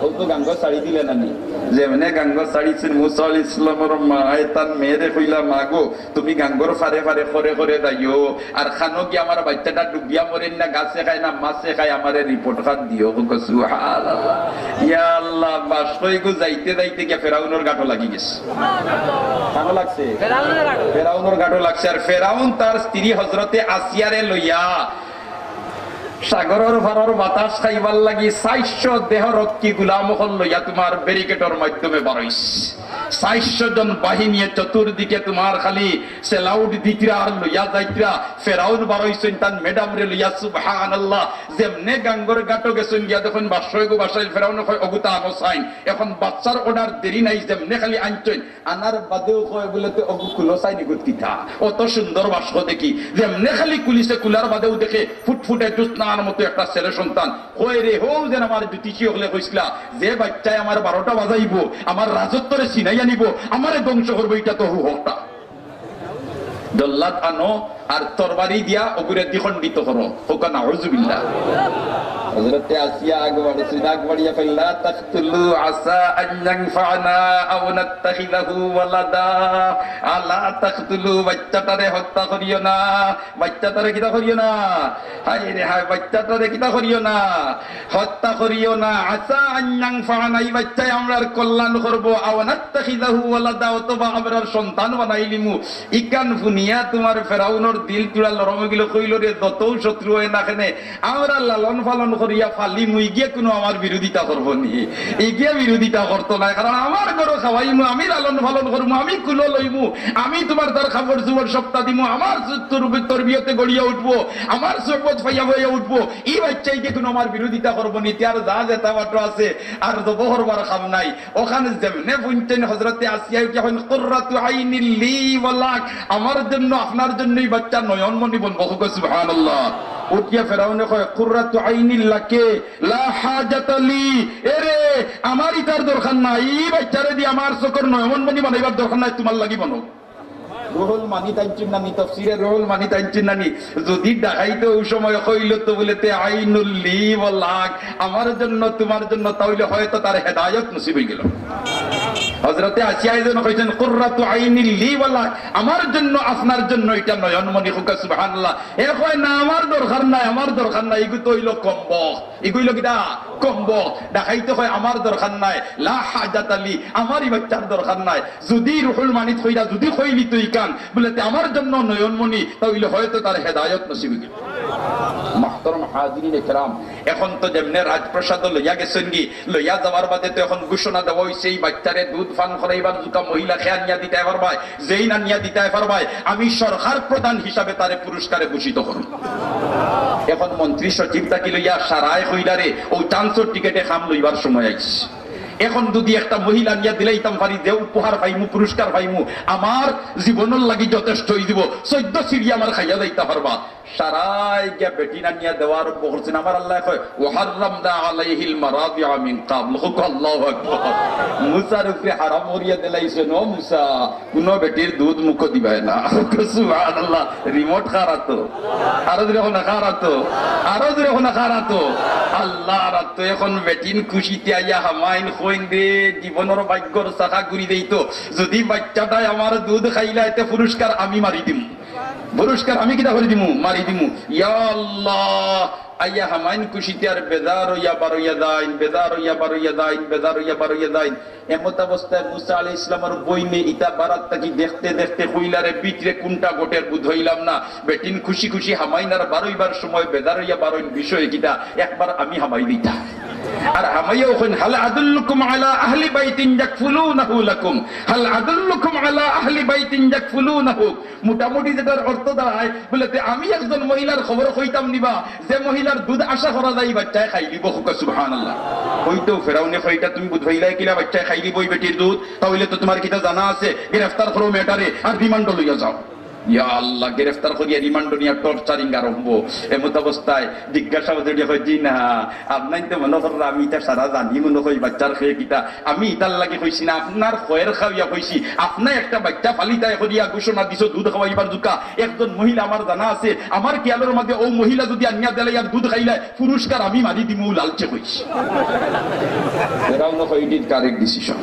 অউ তো গাঙ্গো ছাড়ি দিলে না নি? যেমনে গাঙ্গো ছাড়িছইন, মুসা আলাইহিস সালামর মায় তান মেয়েরে কইলা, "মা গো, তুমি গাঙ্গোর ফারে ফারে করে করে যাইও, আর কানো গিয়া আমার বাইচ্চাটা ডুবিয়া মরের না, গাছে খায় না, মাছে খায়, আমারে রিপোর্ট খান দিও।" কউক্কা সুবহানাল্লাহ। ইয়া আল্লাহ, বাস্ক ইগু যাইতে যাইতে গিয়া ফেরাউনর গাটো লাগি গেছে। কানো লাগছে? ফেরাউনর গাটো লাগছে। আর ফেরাউন তার স্ত্রী হজরতে আসিয়ারে লইয়া সাগরর পারর বাতাস খাইবার লাগি চাইরশো দেহরক্ষী গুলাম অকল লইয়া তুমার ব্যারিকেডর মাধ্যমে বারইছে। চাইরশো জন বাহিনীয়ে চতুর্দিকে তুমার খালি সেলাউট দিতরা আর লইয়া যাইতরা। ফেরাউন বারইছইন তান ম্যাডামরে লইয়া, সুবহানাল্লাহ। যেমনে গাঙ্গর ঘাটো গেছইন গিয়া দেখইন বাস্ক এগু বাসাইল, ফেরাউনে কয়, "অগুতা আনো চাইন।" এখন বাচ্চার অর্ডার দেরি নাই, যেমনে খালি আনছইন, আনার বাদেউ কয় বুলে, "তে অগু খুলো চাইন, ইগুত কিতা? অত সুন্দর বাস্ক দেখি।" যেমনে খালি খুলিছে, খুলার বাদেউ দেখে ফুটফুটে জোছনার মতো একটা ছেলে সন্তান। কয়, "রে, হউ যেন আমার জ্যোতিষী অকলে কইছলা, যে বাইচ্চায় আমার বারোটা বাজাইবো, আমার রাজত্বরে ছিনাইয়া নিবো, আমারে ধ্বংস করবো, ইটা তো হউ হকটা।" জল্লাদ আনো আর তরবারি দিয়া অগুরে দ্বিখণ্ডিত করো। কউক্কা নাউজুবিল্লাহ। হযরতে আসিয়া আগ বাড়িছইন, আগ বাড়িয়া কইলা, "لا تقتلوه عسى أن ينفعنا أو نتخذه ولدا।" আলা তাকতুলু, বাইচ্চাটারে হত্যা করিও না। বাইচ্চাটারে কিতা করিও না? হায় রে হায়, বাইচ্চাটারে কিতা করিও না? হত্যা করিও না। আসা আন ইয়ানফাআনা, ই বাইচ্চায় আমরার কল্যাণ করবো। আও নাত্তাখিযাহু ওয়ালাদা, অথবা আমরার সন্তান বানাইলিমু। ইখান হুনিয়া তুমার ফেরাউনর দিল তুড়া লরম অইগেলো, কইলো, "রে, যতউ শত্রু অয় না কেনে, আমরা লালন পালন করিয়া ফালিমু, ইগিয়ে কুনু আমার বিরোধিতা করবো নি? ইগিয়ে বিরোধিতা করতো নায়, কারণ আমার ঘরো খাওয়াইমু, আমি লালন পালন করমু, আমি কুলো লইমু, আমি তুমার তার কাপড় চোপড় সবটা দিমু, আমার তর-, তরবিয়তে গড়িয়া উঠবো, আমার সোহবত পাইয়া হইয়া উঠবো। ই বাইচ্চায় ইগিয়ে কুনু আমার বিরোধিতা করবো নি, তে আর যা যেতা বাটো আছে, আর জবো করবার কাম নাই।" অখান যেমনে হুনছইন হযরতে আসিয়ায় উঠিয়া কইন, "কুররাতু আইনিল লি ওয়া লাক, আমার জন্য, আপনার জন্য ই বাইচ্চা নয়নমণি বনবো।" কউক্কা সুবহানাল্লাহ। উঠিয়া ফেরাউনে কয়, "কুররাতু আইনিল লাকে লা হাজাতা লি।" এরে, আমার ইতার দরকার নাই, ই বাইচ্চারে দি আমার চউখর নয়নমণি বানাইবার দরকার নাই, তুমার লাগি বনউক। রুহুল মানিত আনছইন না নি, তফসিরে রুহুল মানিত আনছইন না নি? যুদি ডাকাইতে অউ সময় কইলো তো বুলে, "তে আইনুল লি ওয়া লাক, আমার জন্য, তুমার জন্য", তা অইলে হয়তো তার হেদায়ত নসিব অইগেলো। হযরতে আসিয়ায় যেন কইছইন, "কুররাতু আইনিল লি ওয়া লাক, আমার জন্য, আপনার জন্য ইটা নয়নমণি।" কউক্কা সুবহানাল্লাহ। এ কয়, "না, আমার দরকার নাই, আমার দরকার নাই, ইগু তো অইলো কমবখত।" ইগু অইলো কিতা? কমবখত। ডাকাইতে কয়, "আমার দরকার নাই, লা হাজাতা লি, আমার ই বাইচ্চার দরকার নাই।" যুদি রুহুল মানিত কইরা, যুদি কইলি তুই ইখান, বুলে, "তে আমার জন্য নয়নমণি", তা অইলে হয়তো তার হেদায়ত নসিব অইগেলো। মুহতারাম হাজিরিনে কেরাম, এখন তো যেমনে রাজপ্রাসাদো লইয়া গেছইন গি, লইয়া যাওয়ার বাদে তো এখন ঘোষণা দেওয়া অইছে, ই বাইচ্চারে দুধ পান করাইবার জুকা মহিলা কে আনিয়া দিতায় পারবায়, যেইন আনিয়া দিতায় পারবায়, আমি সরকার প্রধান হিসাবে তারে পুরস্কারে ভূষিত করমু। এখন মন্ত্রী সচিব থাকি লইয়া সারায় কইলা রে, অউ চান্সর টিকেটে কাম লইবার সময় আইছে। এখন যুদি একটা মহিলা আনিয়া দিলাইতাম পারি, যে উপহার পাইমু, পুরস্কার পাইমু, আমার জীবনর লাগি যথেষ্ট অইযিবো। চৌদ্দ সিড়ি আমার খাইয়া যাইতা পারবা। সারায় গিয়া বেটিন আনিয়া দেওয়া আরম্ভ করছইন। আমার আল্লায় কয়, "ওয়া হাররামনা আলাইহিল মারাদিআ মিন ক্বাবল।" কউক্কা আল্লাহু আকবার। মুসার উপরে হারাম করিয়া দিলাইছইন, "ও মুসা, কুনু বেটির দুধ মুখো দিবায় না।" সুবহানাল্লাহ। রিমোট কার আতো? আরো জোরে কউক্কা, কার আতো? আরো জোরে কউক্কা, কার আতো? আল্লার আতো। এখন বেটিন খুশিতে আইয়া হামাইন, কইন, "রে, জীবনর ভাগ্যর চাকা ঘুরি দেইতো, যুদি বাইচ্চাটায় আমার দুধ খাইলায়, তে পুরস্কার আমি মারি দিমু, পুরস্কার আমি কিতা করি দিমু, মারি দিমু।" ইয়া আল্লাহ, আইয়া হামাইন খুশিতে আর বেজার অইয়া বারইয়া যাইন, বেজার অইয়া বারইয়া যাইন, বেজার অইয়া বারইয়া যাইন। এমত অবস্থায় মুসা আলাইহিস সালামর বইনে ইতা বারাত থাকি দেখতে দেখতে কইলা রে, "ভিতরে কুনটা ঘটের বুঝ অইলাম না।" বেটিন খুশি খুশি হামাইন আর বারইবার সময় বেজার অইয়া বারইন, বিষয় কিতা, একবার আমি হামাই দিতা। আর হামাইয়াও কইন, "হাল আদুল্লুকুম আলা আহলি বাইতিন ইয়াকফুলুনাহু লাকুম, হাল আদুল্লুকুম আলা আহলি বাইতিন ইয়াকফুলুনাহু।" মোটামুটি যেটার অর্থ দাঁড়ায়, বুলে, "তে আমি একজন মহিলার খবর কইতাম নি বা, যে মহিলার দুধ আশা করা যায়, ই বাইচ্চায় খাইলিবো।" কউক্কা সুবহানাল্লাহ। অউ তো ফেরাউনে কয়, "ইটা তুমি বুঝ পাইলায় কিলা, বাইচ্চায় খাইলিবো ই বেটির দুধ? তা অইলে তো তুমার কিতা জানা আছে, গ্রেফতার করো মেয়েটারে, আর রিমান্ডো লইয়া যাও।" ইয়া আল্লাহ, গ্রেফতার করিয়া রিমান্ডো নিয়া টর্চারিং আরম্ভ। এমত অবস্থায় জিজ্ঞাসাবাদে উঠিয়া কয়, "জি না, আপনাইন তে মনো কররা আমি ইতা সারা জানি, মনো কয় বাইচ্চার খেয়ে কিতা, আমি ইতার লাগি কইছি না, আপনার খয়ের খাওয়াইয়া কইছি, আপনে একটা বাইচ্চা ফালিতায় করিয়া ঘোষণা দিছো দুধ খাওয়াইবার জুকা, একজন মহিলা আমার জানা আছে, আমার খেয়ালর মাঝে অউ মহিলা যুদি আনিয়া দিলায় আর দুধ খাইলায়, পুরস্কার আমি মারি দিমু, লালচে কইছি।" ফেরাউনে কয়, "It is correct decision।"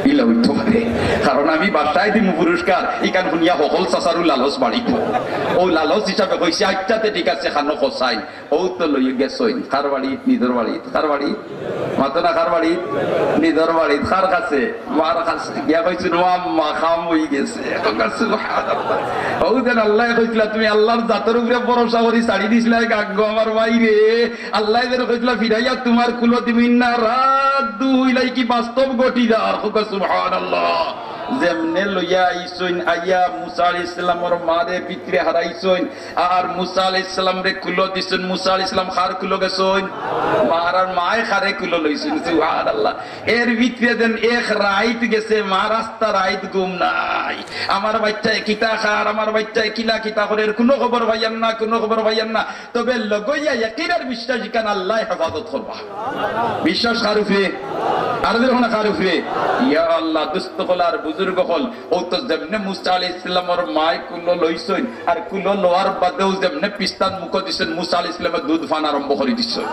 ইলা অইতো পারে, কারণ আমি বাদশায় দিমু পুরস্কার, ইখান হুনিয়া হকল চাচারও লালচ বাড়িবো। অউ লালচ হিসাবে কইছি, "আইচ্ছা তে ঠিক আছে, খানো কছাইন।" অউ তো লইয়া গেছইন। কার বাড়িত? নিজর বাড়িত। কার বাড়িত? মাতো না, কার বাড়িত? নিজর বাড়িত। কার কাছে? মার কাছে। গিয়া কইছইন, "ও আম্মা, কাম অইগেছে।" সুবহানাল্লাহ। অউ যেন আল্লায় কইছিলা, "তুমি আল্লার জাতর উপরে ভরসা করি ছাড়ি দিছলায় গাঙ্গো আমার ভাইরে।" আল্লায় যেন কইছিলা, "ফিরাইয়া তুমার কুলো দিমু, ইন্না রাদ্দুহু ইলাইকি", বাস্তব ঘটিদার। সুবহানাল্লাহ। যেমনে লইয়া আইছইন, আইয়া মুসা আলাইহিস সালামর মারে ভিতরে হারাইছইন, আর মুসা আলাইহিস সালামরে কুলো দিছইন। মুসা আলাইহিস সালাম কার কুলো গেছইন? মার। আর মায় কারে কুলো লইছইন? সুবহানাল্লাহ। এর ভিতরে যেন এক রাইত গেছে, মার আস্তা রাইত ঘুম নাই। আমার বাইচ্চায় কিতা খার, আমার বাইচ্চায় কিলা কিতা করের, কুনু খবর পাইয়ার না, কুনু খবর পাইয়ার না। তবে লগইয়া ইয়াকিন আর বিশ্বাস ইখান আল্লায় হেফাজত করবা। বিশ্বাস কার উপরে? আর জোরে কও না, কার উপরে? ইয়া আল্লাহ, দুস্ত অকল আর বুজুর্গ অকল, অউ তো যেমনে মুসা আলাইহিস সালামর মায় কুলো লইছইন, আর কুলো লওয়ার বাদেউ যেমনে পিস্তাত মুখো দিছইন, মুসা আলাইহিস সালামে দুধ পান আরম্ভ করি দিছইন।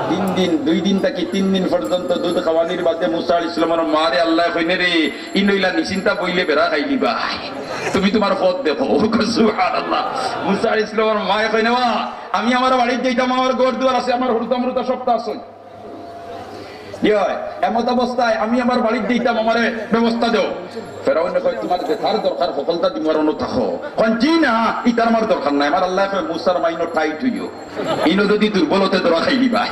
তিন দিন, দুই দিন থাকি তিন দিন পর্যন্ত দুধ খাওয়ানির বাদে মুসা আলাইহিস সালামর মারে আল্লায় কইন, "রে, ইন অইলা নিশ্চিন্তা বইলে বেড়া খাইলিবায়, তুমি তুমার পথ দেখো।" সুবহানাল্লাহ। মুসা আলাইহিস সালামর মায় কইন, "ওয়া, আমি আমার বাড়িত যাইতাম, আমার ঘর দুয়ার আছে, আমার হুরুতা মুরুতা সবতা আছে।" জি অয়, এমত অবস্থায় আমি আমার বাড়িত যাইতাম, আমারে ব্যবস্থা দেও। ফেরাউনে কয়, "তুমার যেতার দরকার হকলতা দিমু, আর অনো থাকো।" কইন, "জি না, ইতার আমার দরকার নাই।" আমার আল্লায় কয়, "মুসার মাইনো টাইট অইও, ইনো যুদি দুর্বল অতে ধরা খাইলিবায়।"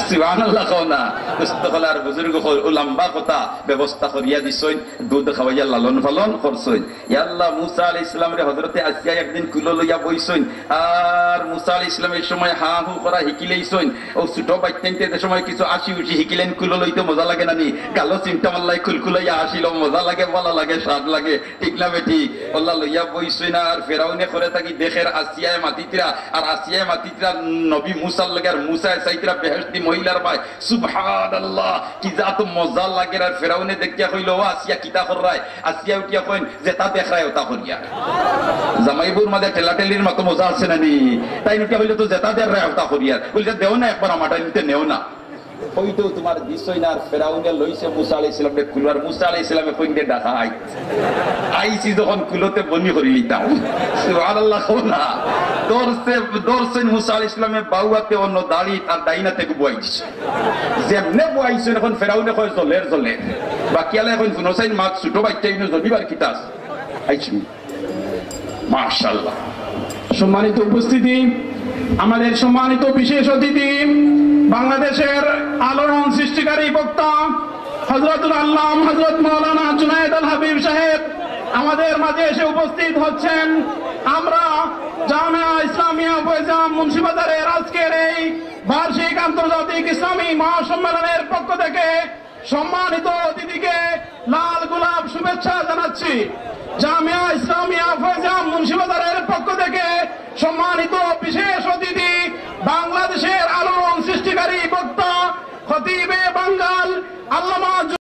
সুবহানাল্লাহ কও না। দুস্ত অকল আর বুজুর্গ অকল, অউ লম্বা কথা, ব্যবস্থা করিয়া দিছইন, দুধ খাওয়াইয়া লালন পালন করছইন। ইয়া আল্লাহ, মুসা আলাইহিস সালামরে হযরতে আসিয়া একদিন কুলো লইয়া বইছইন, আর মুসা আলাইহিস সালাম এই সময় হা হু করা হিকিলাইছইন। অউ ছুটো বাইচ্চাইন্তে যে সময় কিছু আশি উশি হিকিলাইন, কুলো লইতে মজা লাগে না নি? গালো চিমটা মারলাই, কুলকুলাইয়া হাসিলো, মজা লাগে, ভালা লাগে, স্বাদ লাগে, ঠিক না বেঠিক? অলা লইয়া বইছইন, আর ফেরাউনে করে থাকি দেখের আসিয়ায় মাতিতরা, আর আসিয়ায় মাতিতরা নবী মুসার লগে, আর মুসায় চাইতরা বেহেশতি মহিলার বায়। সুবহানাল্লাহ, কি জাত মজা লাগের। আর ফেরাউনে দেখিয়া কইলো, "ও আসিয়া, কিতা কররায়?" আসিয়া উঠিয়া কইন, "যেতা দেখরায় অতা করিয়ার।" জামাই বউর মাঝে ঠেলাঠেলির মতো মজা আছে না নি? তাইন উঠিয়া কইলো, "তো যেতা দেখরায় অতা করিয়ার।" বলছে, "দেও না একবার, আমার টাইমতে নেও না।" অউ তো তুমার দিছইন না, আর ফেরাউনে লইছে মুসা আলাইহিস সালামরে কুলো, আর মুসা আলাইহিস সালামে কইন, "দে ডাকাইত, আইছি যখন কুলো তে বনি করিলিতাম।" সুবহানাল্লাহ কও না। ধরছে, ধরছইন মুসা আলাইহিস সালামে বাউ আতে অনো দাড়ি, আর ডাইন আতে বওয়াই দিছে। যেমনে বওয়াইছইন, অখন ফেরাউনে কয়, "জ্বলের, জ্বলের।" বাকি আলা কইন, "হুনো চাইন মাত, ছুটো বাইচ্চা, ইনো জ্বলিবার কিতা আছে?" আইছি। মাশাআল্লাহ। সম্মানিত উপস্থিতি, আমাদের সম্মানিত বিশেষ অতিথি, বাংলাদেশের আলোড়ন সৃষ্টিকারী বক্তা হযরতুল আল্লাম হযরত মাওলানা জুনায়েদ আল হাবিব সাহেব আমাদের মাঝে এসে উপস্থিত হচ্ছেন। আমরা জামিয়া ইসলামিয়া ফয়েজ আম মুন্সিবাজারের আজকের এই বার্ষিক আন্তর্জাতিক ইসলামী মহাসম্মেলনের পক্ষ থেকে সম্মানিত অতিথিকে লাল গোলাপ শুভেচ্ছা জানাচ্ছি। জামিয়া ইসলামিয়া ফয়েজ আম মুন্সিবাজারের পক্ষ থেকে সম্মানিত বিশেষ অতিথি, বাংলাদেশের আলোড়ন সৃষ্টিকারী বক্তা, খতিবে বাঙ্গাল, আল্লামা